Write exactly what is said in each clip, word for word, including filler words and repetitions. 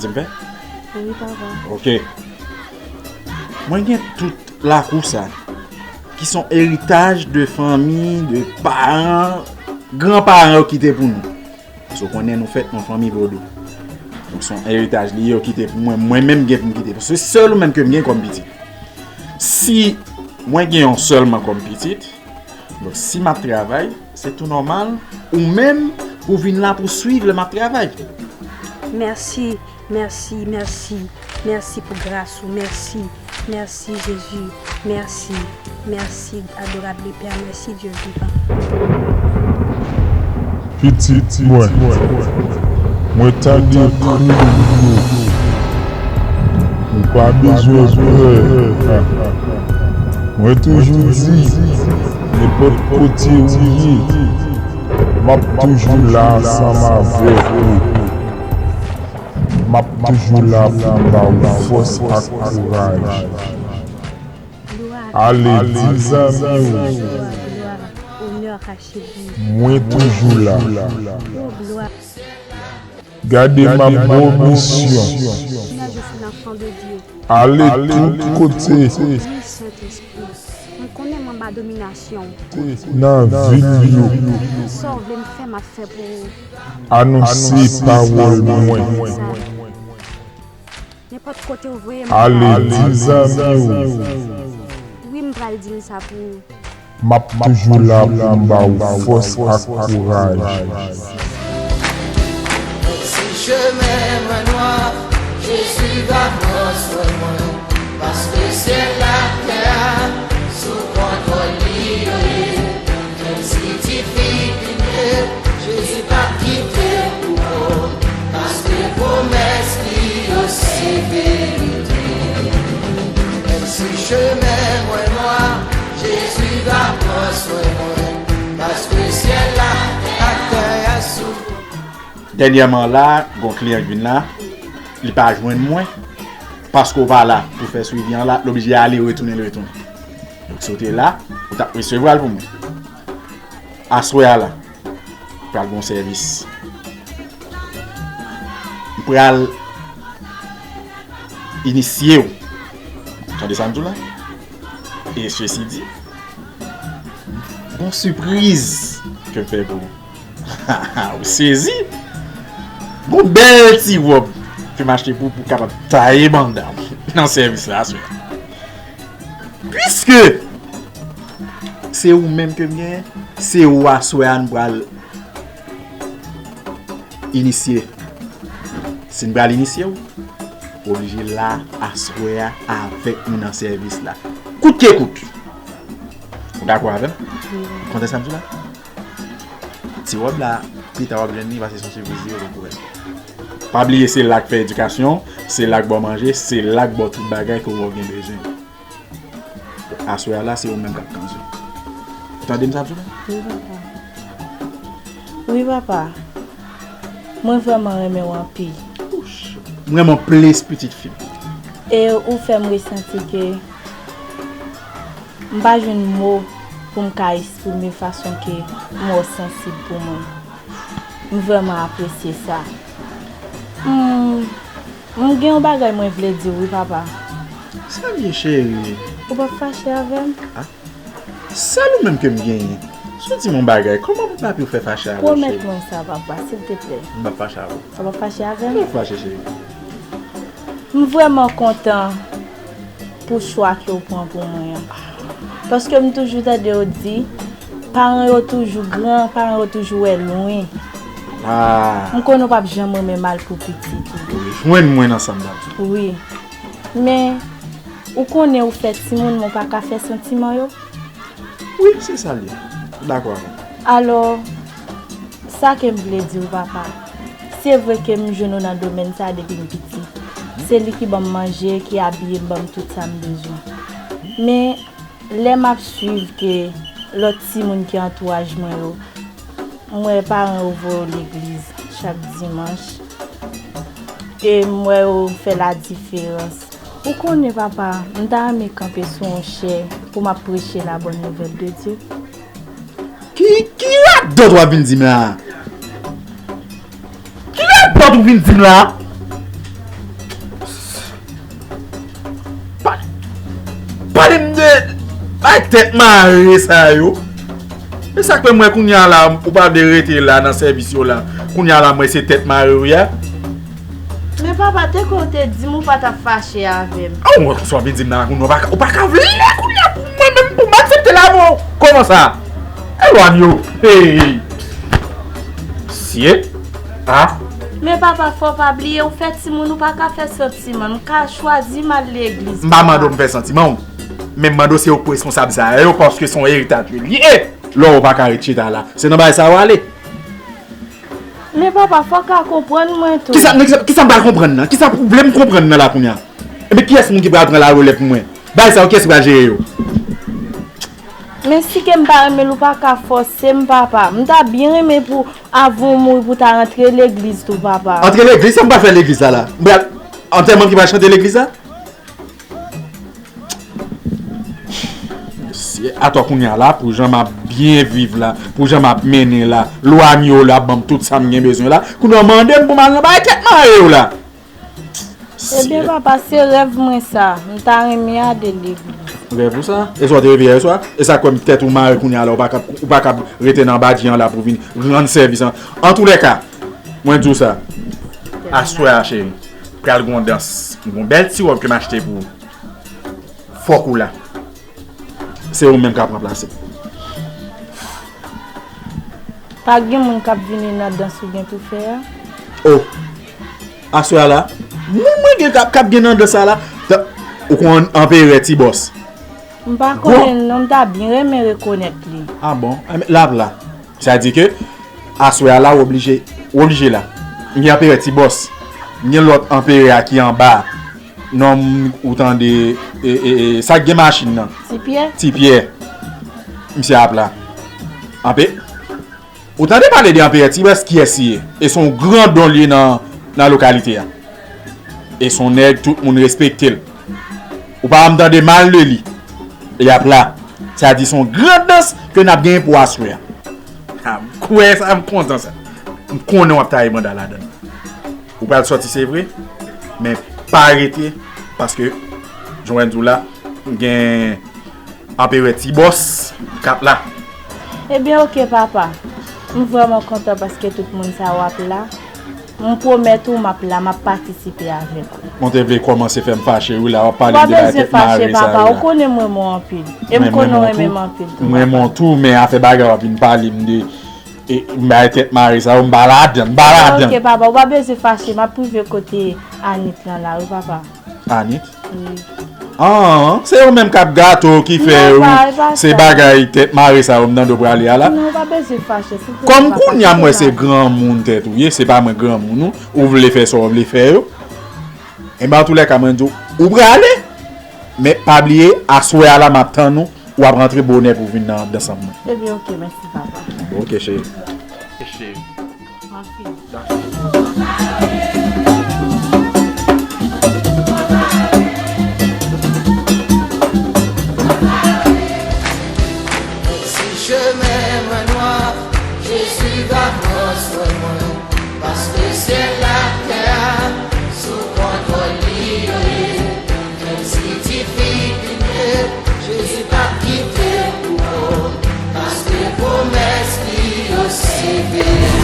Sa m fè? Wi, papa. Ok. Mwen gen tout lakou sa, ki son eritaj de fanmi, de paran, granparan yo kite pou nou. Paske w konnen nou fèt nan fanmi vodou. Donk, se yon eritaj li yo kite pou mwen, mwen menm gen pou m kite. Paske se sèl ou menm ke m gen kòm pitit. Si mwen gen yon sèlman kòm pitit, donk, si m ap travay, se tou nòmal, ou menm, ou vin la pou swiv lè m ap travay. Mèsi, mèsi, mèsi, mèsi pou gras ou, mèsi, mèsi, Jezi, mèsi, mèsi, adorable Père, mèsi, Dye vivan. Pitit mwen, mwen tande kri w yo. Ou pa bezwen pè. Mwen toujou di, nenpòt kote ou ye, m ap toujou la ansanm avèk ou. M ap toujou la pou m ba w fòs ak kouraj. Ale, di zanmi w, mwen toujou la. Gade, m ap ba w misyon. Ale tout kote nan vil yo. Anonse pawòl mwen. Nenpòt kote ou voye m. Ale, di zanmi w. Wi, m pral di l sa pou ou. M ap toujou la pou m ba w fòs ak kouraj. Menm si chemen mwen nwa, Jezi va pran swen mwen, paske syèl ak tè a sou kontwòl li yo ye. Menm si difikilte, Jezi p ap kite m pou kont, paske pwomès li yo se verite. Menm si chemen mwen nwa, Jezi va pran swen mwen, paske syèl la ak tè a sou. Dènyèman la, gon kliyan k vin la, li pa jwenn mwen, paske w pa la pou fè swivi an la, l oblije ale retounen, l retounen. Donk, si w te la, ou t ap resevwa l pou mwen. Aswè a la, pral gon sèvis. M pral inisye w. Tande sa m di w la? E sesi di, gon sipriz ke m fè pou ou. Ou sezi? Gon bèl ti wòb ke m achte pou ou, pou w kapab taye banda w nan sèvis la aswè a. Piske se ou menm ke m genyen, se ou aswè a n pral inisye. Si n pral inisye w, ou oblije la aswè a avèk nou nan sèvis la. Kout ke kout. Ou dakò avè m? Wi. Kontè sa m di la? Ti wòb la, pita w ap jwenn li, paske se yon sipriz li ye, donk ou wè. Pa bliye, se la k fè edikasyon, se la k ba w manje, se la k ba w tout bagay ke w gen bezwen. Aswè a la, se ou menm k ap kanze. Ou tande m sa m sou la? Wi, papa. Wi, papa. Mwen vrèman renmen w anpil. Ouch. M renmen w plis, pitit fi m. E ou fè m resanti ke m pa jwenn mo pou m ka eksprime fason ke m wè w sansib pou mwen. M vrèman apresye sa. M, m gen yon bagay mwen vle di w wi, papa. Sa l ye, cheri? Ou p ap fache avè m? A, sèl ou menm ke m genyen. Si w di m yon bagay, kòman pou papi w fè fache avè w, cheri? Pwomèt mwen sa, papa, silteplè. M p ap fache avè w. Ou p ap fache avè m? M p ap fache, cheri. M vrèman kontan pou chwa ke w pran pou mwen an. Paske m toujou tande yo di, paran yo toujou gran, paran yo toujou wè lwen. Ah. M konnen w p ap janm renmen mal pou pitit ou. Ou jwenn mwen nan sa m t ap di. Wi. Men, ou konnen ou fè timoun, men w pa ka fè santiman yo. Wi, se sa l ye. M dakò avè w. Alò, sa ke m vle di w, papa, se vre ke m jwenn ou nan domèn sa a depi m piti. Se li ki ban m manje, ki abiye m, ban m tout sa m bezwen. Men, lè m ap swiv ke lòt timoun ki antouraj mwen yo, m wè paran yo voye yo legliz chak dimanch. E m wè yo fè ladiferans. Ou konnen, papa, m ta renmen kanpe sou yon chè pou m ap preche la bonne nouvelle de Dieu. Ki, ki radòt w ap vin di m la a? Ki radòt ou vin di m la a? Pale m de bay tèt mare sa yo. E sa k fè m wè kounye a la, ou pa vle rete la nan sèvis yo la. Kounye a la, m wè se tèt mare w ye a. Men papa, te kwè w te di m ou pa t ap fache avè m. Oh, sa w vin di m nan la kounye a, ou pa ka, ou pa ka vle kounye a pou mwen menm, pou m aksepte l avè w. Kòman sa? Elwanye w. Hey. Sye. Ah. Men papa, fò w pa bliye, ou fè timoun, ou pa ka fè santiman. M ka chwazi m al legliz. M pa mande w m fè santiman w. Men m mande w se ou k responsab sa yo, paske se yon eritaj li ye. Lè w pa ka ret chita la, se nan bagay sa yo ale. Men papa, fò w ka konprann mwen tou. Kisa, kisa, kisa m pral konprann nan? Kisa w vle m konprann nan la kounye a? Ebyen, kiyès moun ki pral pran larelèv pou mwen? Bagay sa yo, kiyès ki pral jere yo? Men si ke m pa renmen l, ou pa ka fòse m, papa. M ta byen renmen pou, avan w mouri, pou w ta rantre legliz tou, papa. Antre legliz? Sa m pral fè legliz la la? M pral antèman ki pral chante legliz la? Mesye, atò kounye a la, pou jan m ap byen viv la, pou jan m ap mennen la, lwanye yo la, ban m tout sa m gen bezwen la, kounye a w mande m pou m al nan bagay tèt mare yo la. Ebyen, papa, se rèv mwen sa. M ta renmen ale legliz. Rèv ou sa? E sa w te reve yè swa? E sa k fè m tèt ou mare kounye a la, ou pa kab, ou pa kab rete nan badji an la pou vin rann sèvis an. Antoulèka, mwen di w sa. Aswè a, cheri, pral gon dans. Gon bèl ti wòb ke m achte pou ou. Fòk ou la. Se ou menm k ap ranplase m. Pa gen moun k ap vini nan dans ou gen pou fè a? Oh! Aswè a la, moun mwen gen k ap, k ap gen nan dans sa la. Ou konn Anperè Ti Bòs? M pa konnen l non, m ta byen renmen rekonèt li. Ah bon? L ap la. Sa di ke aswè a la, w oblije, w oblije la. M gen Anperè Ti Bòs. M gen lòt Anperè a ki anba a. Non, ou tande, e, e, e, sa k gen machin nan? Ti Pyè? Ti Pyè. Misye ap la. Anpe-, ou tande pale de Anperè Ti Bòs, kiyès li ye? E se yon grandon li ye nan, nan lokalite a. E se yon nèg tout moun respekte l. Ou pa janm tande mal de li. Li ap la. Sa di se yon gran dans ke n ap genyen pou aswè a. Ha, m kwè sa, m kontan sa. M konnen w ap taye banda ladan l. Ou pral sòti, se vre, men pa rete, paske, jan w wè m di w la, m gen Anperè Ti Bòs k ap la. Ebyen, oke, papa. M vrèman kontan paske tout moun sa yo ap la. M pwomèt ou, m ap la, m ap patisipe avèk ou. Mwen te vle kòmanse fè m fache, wi, la, w ap pale m de bagay tèt mare sa yo la. Ou pa bezwen fache, papa, ou konnen m renmen w anpil. E m konnen w renmen m anpil tou, papa. M renmen w tou, men afè bagay w ap vin pale m de, e, m bay tèt mare sa yo, m pa ladan, m pa ladan. Ok, papa, ou pa bezwen fache, m ap rive kote Anit lan la, wi, papa. Anit? Wi. An, se yo menm k ap gate w ki fè ou se bagay tèt mare sa yo m tande w prale a la. Non, ou pa bezwen fache, silvouplè, papa. Kòm kounye a m wè se granmoun tèt ou ye, se pa mwen granmoun ou, ou vle fè sa w vle fè yo. Enben, antoulèka, mwen di w, ou prale, men pa bliye, aswè a la, m ap tann ou, w ap rantre bonè pou w vin nan dans ansanm mwen. Ebyen, ok, mèsi, papa. Ok, cheri. Ok, cheri. Anpil. Dakò. Si chemen mwen nwa, Jezi va pran swen mwen. Paske syèl ak tè a sou kontwòl li yo ye. Menm si difikilte, Jezi p ap kite m pou kont, paske pwomès li yo se verite.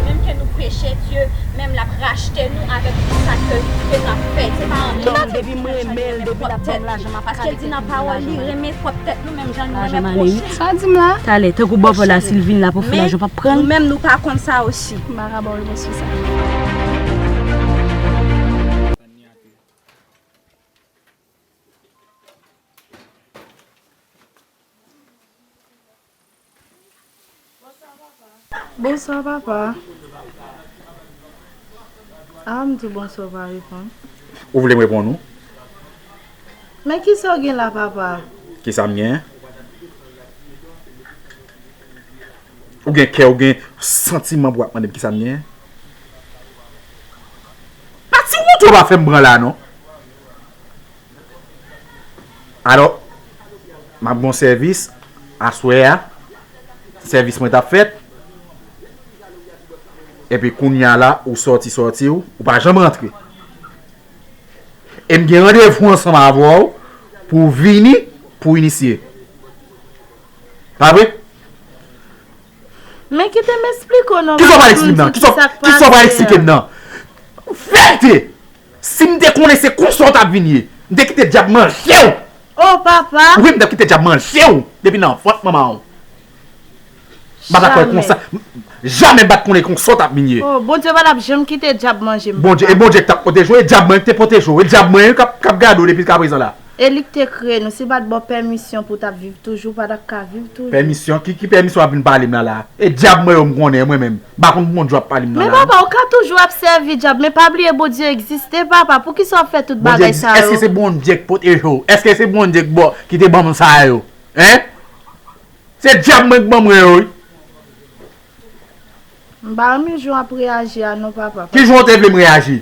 Menm ke nou peche, Dye, menm l ap rachte nou avèk tout sa ke, ke n ap fè. Se pa anyen. Depi m renmen l, depi l ap ban m lajan, m ap kale tèt mwen pou lajan m ale. Paske l di nan pawòl li, renmen pwòp tèt nou menm jan nou renmen pwochen nou. Sa di m la? Talè, tankou bòpè la, si l vin la pou fè lajan, w p ap pran l? Nou menm, nou pa konn sa osi. M pa ka ba w repons sou sa. Bonswa, papa. A, m di w bonswa, w pa reponn. Ou vle m reponn ou? Men kisa w gen la, papa? Kisa m gen? Ou gen kè, ou gen santiman pou w ap mande m kisa m gen? Pa ti wont ou pa fè m pran la, non. Alò, m ap gen yon sèvis aswè a, sèvis mwen t ap fèt, epi kounye a la, ou sòti sòti w, ou pa janm rantre. E m gen randevou ansanm avè w pou w vini, pou w inisye. Pa vre? Men kite m eksplike w non, papa, pou m di w kisa k pase a. Kisa w pral eksplike m nan? Verite! Si m te konnen se konsa w t ap vin ye, m te kite dyab manje w! Oh, papa! Wi, m t ap kite dyab manje w depi nan vant manman w. M pa t ap kwè konsa. Jamè m pa t konnen konsa w t ap vin ye. Oh, Bondye pa t ap janm kite dyab manje m, papa. Bondye, e Bondye ki t ap pwoteje w, e dyab mwen ki te pwoteje w, e dyab mwen k ap, k ap gade w depi jiskaprezan la. E li k te kreye nou, si l pa t ba w pèmisyon pou w t ap viv toujou, w pa t ap ka viv toujou. Pèmisyon? Ki, ki pèmisyon w ap vin pale m la la? E dyab mwen yo m konnen, mwen menm. M pa konn Bondye w ap pale m nan la, non. Men papa, ou ka toujou ap sèvi dyab, men pa bliye Bondye egziste, papa. Poukisa w ap fè tout bagay sa yo? Bondye egziste, èske se Bondye k pwoteje w? Èske se Bondye k ba w, ki te ban m sa yo? Hein? Se dyab mwen k ban mwen yo, wi. M pa renmen jan w ap reyaji a non, papa. Ki jan w te vle m reyaji?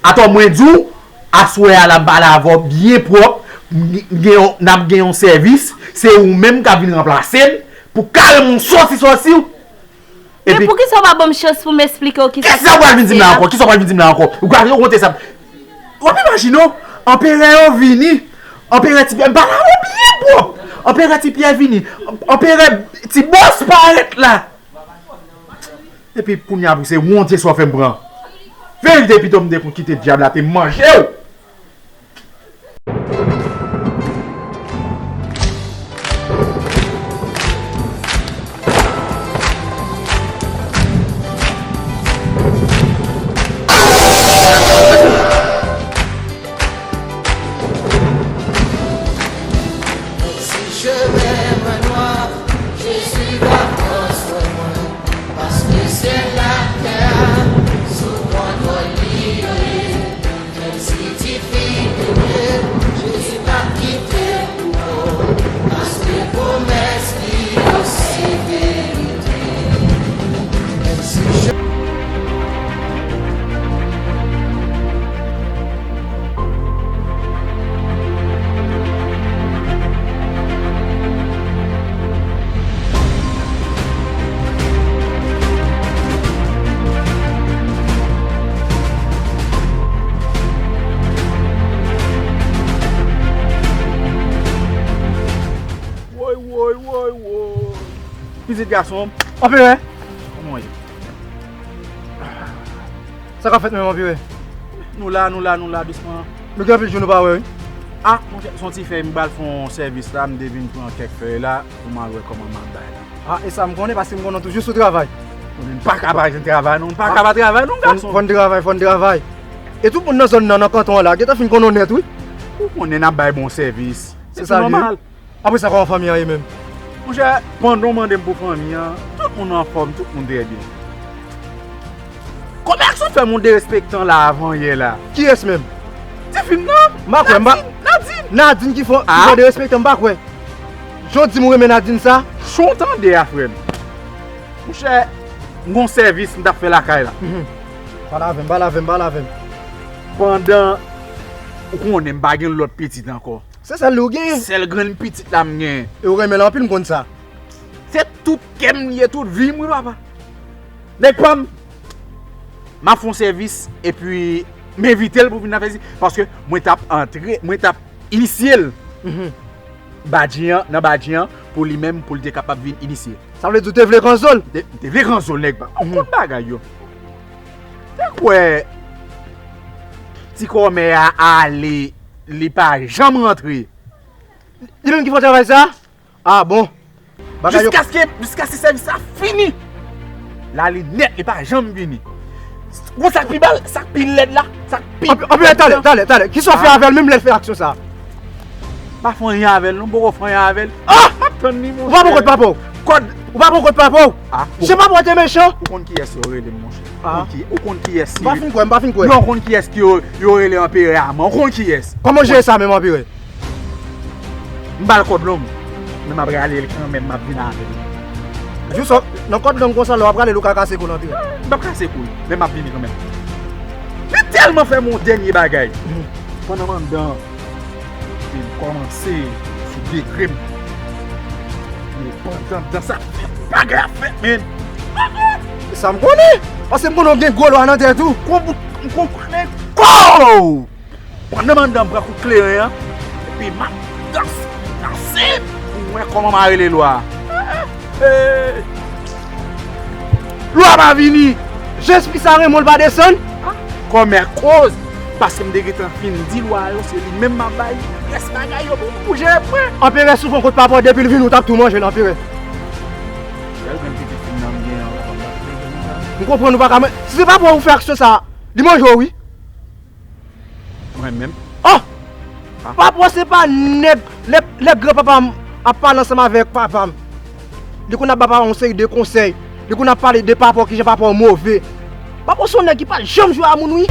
Atò mwen di w, aswè a la m pale avè w byen pwòp, m gen yon, n ap gen yon sèvis, se ou menm k ap vin ranplase m pou kareman w sòti sòti w. Men poukisa w pa ban m chans pou m eksplike w kisa k pase a? Kisa w pral vin di m la ankò? Kisa w pral vin di m la ankò? Ou ka rakonte sa. W ap imajine w, anperè yo vini, anperè Ti Pyè, m pale avè w byen pwòp. Anperè Ti Pyè vini, anperè Ti Bòs parèt la. Epi kounye a pou se wonte sa w fè m pran. Verite pito m te konn kite dyab la te manje w. Menm si chemen mwen nwa, Jezi va fè w swè mwen, paske syèl ak tè a sou kontwòl li yo ye. Menm si difikilte, Jezi p ap kite m pou kò, paske pwomès li yo se verite. Menm si Woy, woy, woy, woy. Pitit gason m. Anperè! Kòman w ye? Sa k ap fèt menm, anperè? Nou la, nou la, nou la, dousman. Nou gen anpil jou nou pa wè, wi. A, monchè, se yon ti fèy m pral fè yon sèvis la, m te vin pran kèk fèy la pou m al wè kòman m ap bay la. A, e sa m konnen, paske m konnen w toujou sou travay. Konnen m pa ka pa jwenn travay, non, m pa ka pa travay, non, gason. Fò n travay, fò n travay. E tout moun nan zòn nan, nan kanton an la, gentan fin konnen w nèt, wi. Ou konnen n ap bay bon sèvis. Se sa l ye. Apre sa, kòman fanmi an ye menm? Monchè, pandan w mande m pou fanmi an, tout moun anfòm, tout moun trè byen. Kòman sa fè moun derespektan la avan yè la? Kiyès menm? Tifi m nan! M pa kwè, m pa. Nadine, Nadine! Nadine ki fè, ki fè derespektan, m pa kwè. Jan w di m ou renmen Nadine sa? Chan w tande a, frè m. Monchè, m gon sèvis m t ap fè lakay la. Mhm. Pale avè m, pale avè m, pale avè m. Pandan ou konnen m pa gen lòt pitit ankò. Se sèl li w genyen? Sèl grenn pitit la m genyen. E ou renmen l anpil, m konn sa. Se tout kè m li ye, tout vi m, wi, papa. Nèg pa m, m ap fè yon sèvis, epi m envite l pou vin nan fèsi, paske mwen t ap antre, mwen t ap inisye l. Mhm. Badji an, nan badji an, pou li menm, pou li te kapab vin inisye. Sa vle di w te vle ranzo l? M te, m te vle ranzo l, nèg pa. Ou konn bagay yo. Te kwè ti kòmè a ale, li pa janm rantre. Li menm ki fè travay sa? A bon. Bagay yo. Jiskaske, jiskaske sèvis la fini. La li nèt, li pa janm vini. Bon, sa k pi bèl, sa k pi lèd la, sa k pi. Anpi, anpi, talè, talè, talè. Kisa w fè avè l menm lè l fè aksyon sa? M pa fè anyen avè l, non, m poko fè anyen avè l. Ah! M ap tann li, monchè. Ou pa poko t papa w? Kòd, Ou pa pran kont papa w? Ah, Se papa w te mechan? Ou konn kiyès yo rele m, monchè? Ah. Ou konn ki- Ou konn kiyès M pa fin kwè, m pa fin kwè. Non, ou konn kiyès ki yo, yo rele anperè a, man. Ou konn kiyès? Kòman w jere sa menm, anperè? M ba l kòd long. Men m ap rale l kanmenm, m ap vin avè l. Jou sòt nan kòd long konsa, lè w ap rale l, ou ka kase kou l, anperè. M p ap kase kou l, men m ap vini kanmenm. Li tèlman fè m yon dènye bagay. Pandan m anndan, li kòmanse sou degre m. Men pandan dan sa, bagay ap fèt, men. Sa m konnen. Paske m konnen w gen gwo lwa nan tèt ou. Kon bout, m kon kleren. Kow! Pandan m anndan, m pran kout kleren an. Epi m ap danse, danse pou m wè kòman m a rele lwa. Lwa pa vini. Jan espri sa renmen w, l pa desann. Kòmè koz. Paske m te gentan fin di lwa yo, se li menm m ap bay rès bagay yo pou, pou jere pwen. Anperè, si w pran kont papa w, depi l vini, ou t ap tou manje l, anperè. Gade grenn pitit fi m nan m gen an. M konprann ou pa ka manje. Si se papa w ou fè aksyon sa, li manje w, wi. Mwen menm. Oh! Papa w se pa nèg, lè, lè granpapa m ap pale ansanm avèk papa m, li konn ap ba papa m yon seri de konsèy. Li konn ap pale de papa w, kijan papa w move. Papa w se yon nèg ki pa janm jwe a moun, wi.